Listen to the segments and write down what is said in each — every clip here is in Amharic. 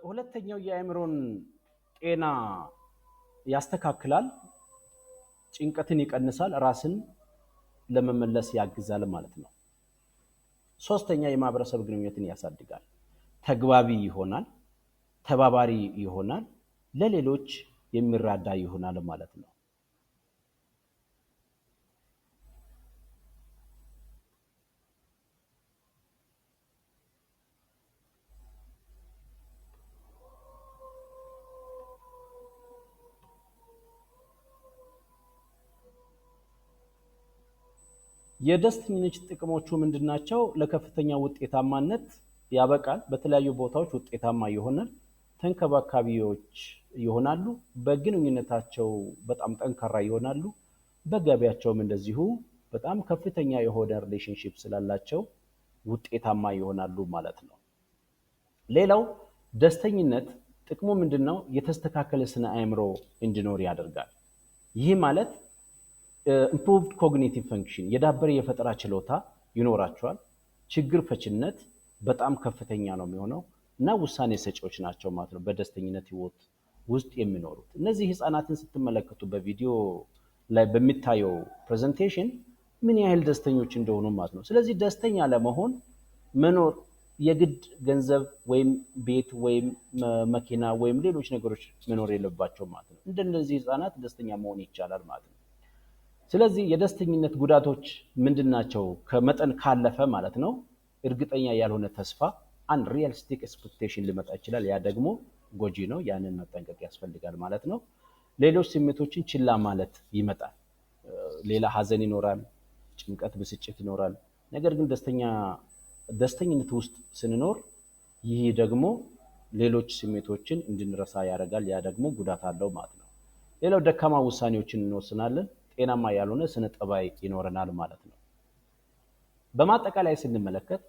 ሁለተኛው የአእምሮን ጤና ያስተካክላል፣ ጭንቀትን ይቀንሳል፣ ራስን ለመመለስ ያግዛል ማለት ነው። ሶስተኛ የማህበረሰብ ግንኙነትን ያሳድጋል። ተግባቢ ይሆናል፣ ተባባሪ ይሆናል፣ ለሌሎች የሚራዳ ይሆናል ማለት ነው። የደስተኝነት ጥቅሞቹ ምንድን ናቸው? ለከፍተኛ ውጤታማነት ያበቃል። በተለያዩ ቦታዎች ውጤታማ ይሆናል። ተንከባካቢዎች ይሆናሉ። በግንኙነታቸው በጣም ጠንካራ ይሆናሉ። በገቢያቸውም እንደዚሁ በጣም ከፍተኛ የሆነ relationship ስላላቸው ውጤታማ ይሆናሉ ማለት ነው። ሌላው ደስተኝነት ጥቅሙ ምንድን ነው? የተስተካከለ ስነ አእምሮ እንዲኖር ያደርጋል። ይህ ማለት improved cognitive function፣ የዳበረ የፈጠራ ችሎታ ይኖራቸዋል። ችግር ፈችነት በጣም ከፍተኛ ነው የሚሆነው እና ውሳኔ ሰጪዎች ናቸው ማለት ነው በደስተኝነት ህይወት ውስጥ የሚኖሩት። እነዚህ ህፃናትን ስትመለከቱ በቪዲዮ ላይ በሚታየው presentation ምን ያህል ደስተኞች እንደሆኑ ማለት ነው። ስለዚህ ደስተኛ ለመሆን መኖር የግድ ገንዘብ ወይም ቤት ወይም መኪና ወይም ሌሎች ነገሮች መኖር የለባቸው ማለት ነው። እንደነዚህ ህፃናት ደስተኛ መሆን ይቻላል ማለት ነው። ስለዚህ የደስተኝነት ጉዳቶች ምንድን ናቸው? ከመጠን ካለፈ ማለት ነው እርግጠኛ ያልሆነ ተስፋ፣ unrealistic expectation ሊመጣ ይችላል። ያ ደግሞ ጎጂ ነው። ያንን መጠንቀቅ ያስፈልጋል ማለት ነው። ሌሎች ስሜቶችን ችላ ማለት ይመጣል። ሌላ ሀዘን ይኖራል፣ ጭንቀት፣ ብስጭት ይኖራል። ነገር ግን ደስተኝነት ውስጥ ስንኖር ይህ ደግሞ ሌሎች ስሜቶችን እንድንረሳ ያደርጋል። ያ ደግሞ ጉዳት አለው ማለት ነው። ሌላው ደካማ ውሳኔዎችን እንወስናለን። ጤናማ ያልሆነ ስነ ጠባይ ይኖረናል ማለት ነው። በማጠቃለያ ስንመለከት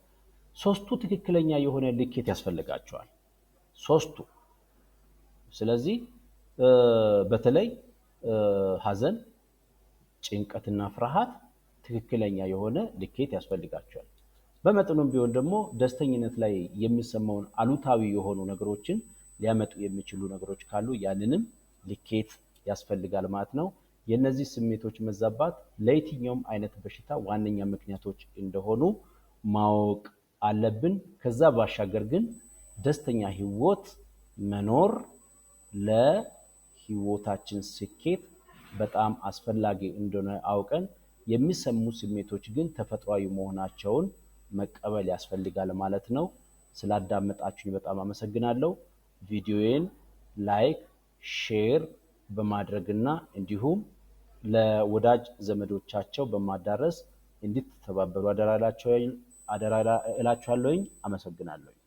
ሶስቱ ትክክለኛ የሆነ ልኬት ያስፈልጋቸዋል። ሶስቱ። ስለዚህ በተለይ ሀዘን፣ ጭንቀትና ፍርሃት ትክክለኛ የሆነ ልኬት ያስፈልጋቸዋል። በመጠኑም ቢሆን ደግሞ ደስተኝነት ላይ የሚሰማውን አሉታዊ የሆኑ ነገሮችን ሊያመጡ የሚችሉ ነገሮች ካሉ ያንንም ልኬት ያስፈልጋል ማለት ነው። የእነዚህ ስሜቶች መዛባት ለየትኛውም አይነት በሽታ ዋነኛ ምክንያቶች እንደሆኑ ማወቅ አለብን። ከዛ ባሻገር ግን ደስተኛ ህይወት መኖር ለህይወታችን ስኬት በጣም አስፈላጊ እንደሆነ አውቀን የሚሰሙ ስሜቶች ግን ተፈጥሯዊ መሆናቸውን መቀበል ያስፈልጋል ማለት ነው። ስላዳመጣችሁኝ በጣም አመሰግናለሁ። ቪዲዮዬን like፣ share በማድረግና እንዲሁም ለወዳጅ ዘመዶቻቸው በማዳረስ እንድትተባበሩ አደራ እላችኋለሁኝ። አመሰግናለሁኝ።